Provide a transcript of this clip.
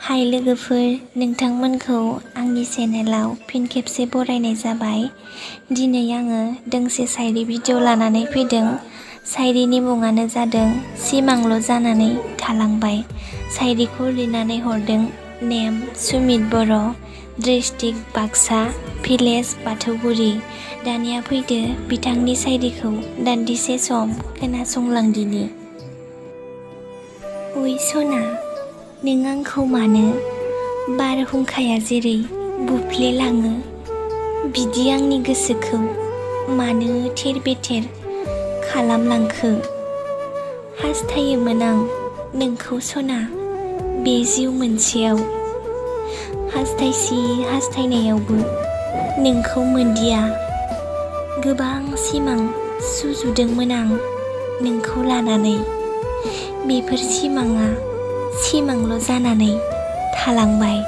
हाय लोगोफोर, नोंथांमोनखौ आंनि चेनेलाव फिन खेबसे बरायनाय जाबाय। दिनै आङो दोंसे शायरी भिडिअ लानानै फैदों। शायरीनि मुङानो जादों सिमांल' जानानै थालांबाय। शायरीखौ लिरनानै हरदों नेम सुमित बर', डिस्ट्रिक्ट बाक्सा, भिलेज बाथौगुरि। दानिया फैदो बिथांनि शायरीखौ दान्दिसे सम खोनासंलांदिनि। ओइ सना, नों आंखौ मानो बारहुंखाया जेरै बुफ्लेलाङो बिदि आंनि गोसोखौ मानो थेर बेथेर खालामलांखो? हास्थायोमोन आं नोंखौ सना बे जिउ मोनसेयाव, हास्थायसि हास्थायनायावबो नोंखौ मोनदिया। गोबां सिमां सुजुदोंमोन आं नोंखौ लानानै, बेफोर सिमाङा सिमांल' जानानै थालांबाय।